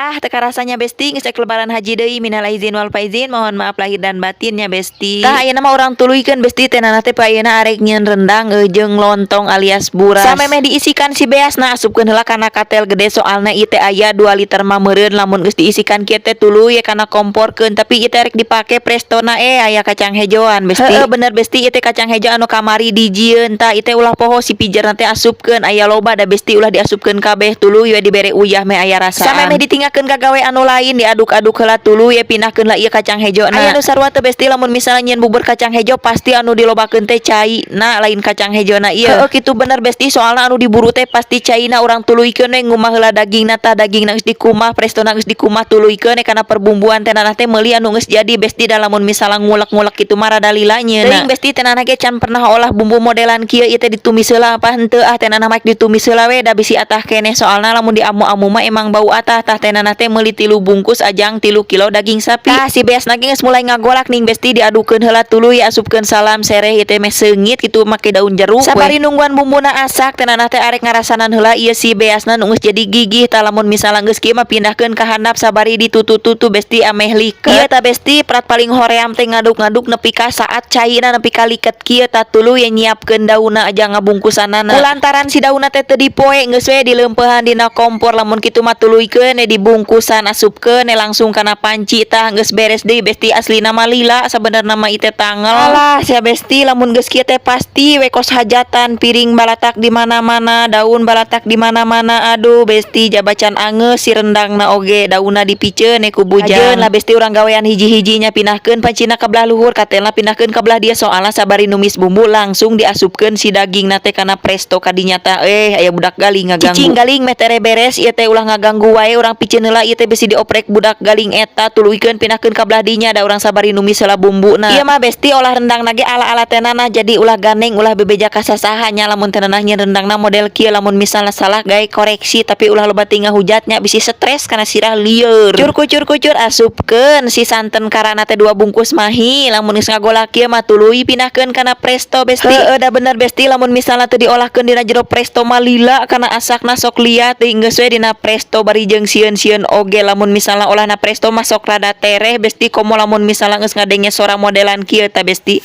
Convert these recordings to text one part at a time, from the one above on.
Ah, teu karasa nya, Besti, geus lebaran haji deui. Minal aizin wal faizin, mohon maaf lahir dan batinnya, Besti. Tah, ayeuna mah urang tuluykeun, Besti. Teh nanah teh ayeuna arek nyieun rendang jeung lontong alias buras. Samemeh diisikan si beasna, asupkeun heula kana katel gede, soalna ieu teh aya 2 liter mah meureun. Lamun geus diisikan kieu teh tuluy kana komporkeun, tapi ieu teh rek dipake prestona, aya kacang hejoan, Besti. Heeh, bener, Besti, ieu teh kacang hejo anu kamari dijieun. Tah, ieu teh ulah poho si pijerna teh asupkeun, aya loba da, Besti, ulah diasupkeun kabeh, tuluy we dibere uyah meh aya rasaan. Samemeh ditinggalkeun ka gawe anu lain, diaduk-aduk heula, tuluy we pindahkeun lah ieu kacang hejo. Aya nu sarua teu, Besti, lamun misalnya nyieun bubur kacang hejo pasti anu dilobakeun teh cai na, lain kacang hejona ieu? Heeh, kitu bener, Besti, soalna anu diburu teh pasti caina. Urang tuluykeun we ngumah heula dagingna. Tah, dagingna geus dikumah, prestona geus dikumah, tuluykeun we kana perbumbuan. Teh nanah teh meuli anu geus jadi, Besti, da lamun misalnya ngulek-ngulek kitu mah rada lila nyeuna. Teuing, Besti, teh nanah ge can pernah olah bumbu modelan kieu. Ieu teh ditumis heula apa henteu? Ah, teh nanah mah ditumis heula we da bisi atah keneh, soalna lamun diamu-amu mah emang bau atah. Tah, teh nanah teh meuli 3 bungkus ajang 3 kilo daging sapi. Tah, si beasna ge geus mulai ngagolak ning, Besti. Diadukeun heula, tuluy asupkeun salam sereh ieu teh meh seungit kitu, make daun jeruk. Sabari nungguan bumbuna asak, teh nanah teh arek ngarasanan heula ieu si beasna nu geus jadi gigih. Tah, lamun misalnya geus kieu mah pindahkeun ka handap sabari ditutu-tutu, Besti, ameh liket. Ieu tah, Besti, prat paling hoream teh ngaduk-ngaduk nepi ka saat caina nepi ka liket kieu. Tah, tuluy nyiapkeun daunna aja ngabungkusanana. Kulantaran si daunna teh teu dipoe, geus we dileumpehan dina kompor. Lamun kitu mah tuluykeun dibungkusan, asupkeun langsung kana panci. Tah, geus beres deui, Besti. Aslina mah lila sabenerna mah ieu teh, tangel. Alah sia, Besti, lamun geus kieu teh pasti we kos hajatan, piring balatak di mana-mana, daun balatak di mana-mana. Aduh, Besti, jabacan angeus si rendangna oge, daunna dipiceun ku bujang lah, Besti. Urang gawean hiji-hijinya, pindahkeun pancina ka belah luhur, katelna pindahkeun ka belah dia, soalna sabari numis bumbu langsung diasupkeun si daging teh kana presto kadinya. Tah, aya budak galing ngaganggu. Cicing galing, meh tere beres ieu teh, ulah ngaganggu wae. Urang piceun heula ieu teh, bisi dioprek budak galing eta. Tuluykeun pindahkeun ka belah dinya da urang sabari numis heula bumbuna. Ieu mah, Besti, olah rendang ge ala-ala tenana, jadi ulah ganeng, ulah bebeja ka sasaha nya lamun tenana nyieun rendangna model kieu. Lamun misalnya salah gae koreksi, tapi ulah loba tinggal hujatnya, bisi stres kana sirah lieur. Cur kucur kucur, asupkeun si santen karana teh 2 bungkus mahi. Lamun geus ngagolak kieu mah tuluy pindahkeun kana presto, Besti. Heeh, da bener, Besti, lamun misalnya teu diolahkeun dina jero presto mah lila kana asakna, sok liat teuing. Geus we dina presto bari jeung sieun-sieun oge. Lamun misalnya olahna presto mah sok rada tereh, Besti, komo lamun misalnya geus ngadenge sora modelan kieu. Tah, Besti,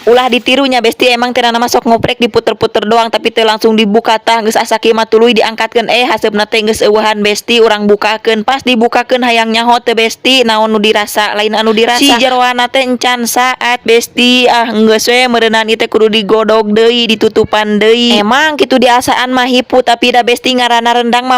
ulah ditirunya, Besti, emang teh mah sok ngoprek diputer-puter doang tapi teu langsung dibuka. Tah, geus asak ieu mah tuluy diangkatkeun. Haseupna teh geus eueuhan, Besti. Urang bukakeun, pas dibukakeun hayang nyaho teu, Besti, naon nu dirasa? Lain anu dirasa, si jeroana teh encan saat, Besti. Ah, geus we meureunan ieu teh kudu digodog deui, ditutupan deui. Emang kitu diasaan mah hipu, tapi da, Besti, ngaranna rendang mah.